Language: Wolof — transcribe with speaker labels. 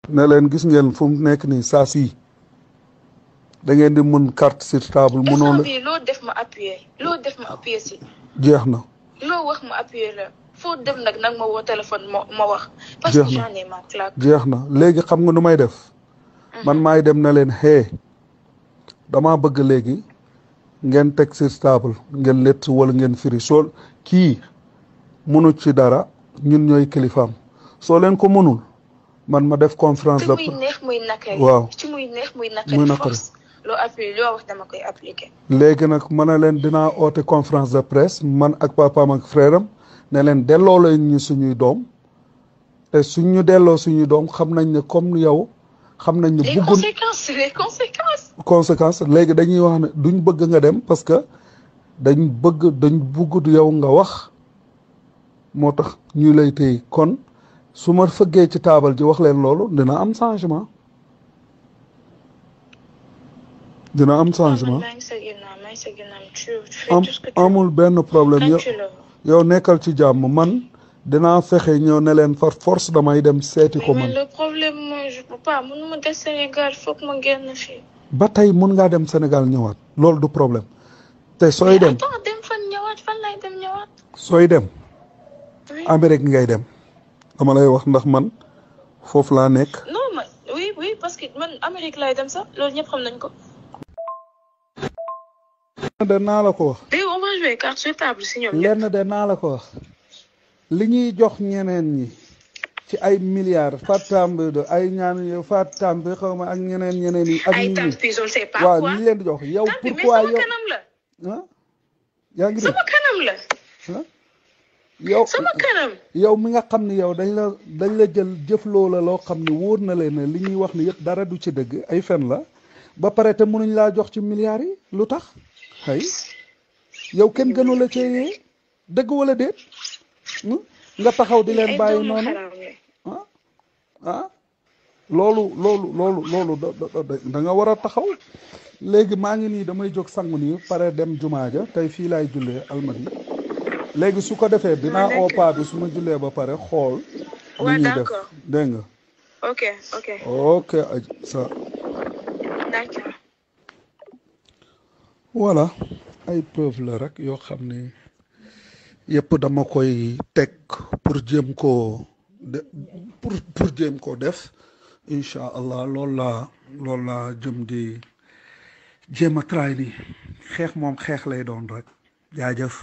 Speaker 1: ne leen gis ngeen fu mu nekk nii saa si da ngeen di mun carte sur table mënoo la
Speaker 2: loo def ma appuyer si.
Speaker 1: jeex na.
Speaker 2: loo wax ma appuyer la foo dem nag ma woo téléphone ma wax. parce que j'en ai ma claque.
Speaker 1: jeex na léegi xam nga nu may def. man maay dem na leen xee damaa bëgg léegi ngeen teg sur table ngeen lett wala ngeen firi soo kii mënu ci dara ñun ñooy kilifaam soo leen ko mënul man ma def conférence de.
Speaker 2: muy neex muy nakari.
Speaker 1: waaw
Speaker 2: ci muy neex muy nakari force loo appuyer loo wax dama koy appliquer.
Speaker 1: léegi nag ma ne leen dinaa oote conférence de presse man ak papaam ak frère am ne leen delloo leen ñu suñuy doom te suñ ñu delloo suñuy doom xam nañ ne comme yow. xam nañ ne bëggun
Speaker 2: les
Speaker 1: conséquences léegi dañuy wax ne duñ bëgg nga dem parce que dañ bëgg yow nga wax moo tax ñu lay téye kon su ma fëggee ci taabal ji wax leen loolu dina am changement amul benn problème yow nekkal ci jàmm man dinaa fexe ñëw ne leen par force damay dem seeti ko man.
Speaker 2: mais le problème mooy je peux pas mënuma des Sénégal foog ma génn fii.
Speaker 1: ba tey mun ngaa dem Sénégal ñëwaat loolu du problème te sooy dem
Speaker 2: dem fan ñëwaat fan lay dem ñëwaat.
Speaker 1: sooy dem. Amérique ngay dem dama lay wax ndax man foofu laa nekk.
Speaker 2: non man oui parce que man Amérique lay dem sax loolu ñëpp xam nañ ko.
Speaker 1: de naa la ko wax.
Speaker 2: léegi on va jouer carte sur table si ñoom.
Speaker 1: lenn de naa la ko wax. li ñuy jox ñeneen ñi ci ay milliards Fatambe de ay ñaan yow Fatambe xaw ma ak ñeneen yi. ak
Speaker 2: ay tampis on sait pas
Speaker 1: waaw
Speaker 2: quoi
Speaker 1: ñu leen di jox yow. pourquoi yow kanam la. ah yaa ngi
Speaker 2: sama kanam la.
Speaker 1: ah yow
Speaker 2: sama kanam.
Speaker 1: yow mi nga xam ne yow dañ la jël jëf loola loo xam ne wóor na leen ne li ñuy wax ni yëpp dara du ci dëgg ay fen la ba pare te mënuñ laa jox ci milliards yi lu tax xëy yow kenn gënu la cee dëgg wala déet. nga taxaw di leen bàyyi noonu loolu da nga war a taxaw léegi maa ngi nii damay jóg sangu nii pare dem jumaa ja tey fii laay jullee almadi léegi su ko defee dinaa oo paa bi su ma jullee ba pare xool li ñuy def dégg nga ok ça
Speaker 2: d'accord
Speaker 1: voilà ay preuve la rek yoo xam ne yëpp dama koy teg pour jéem koo pour jéem koo def incha allah loolu laa jëm di jéem a try ni xeex moom xeex lay doon rek jaajëf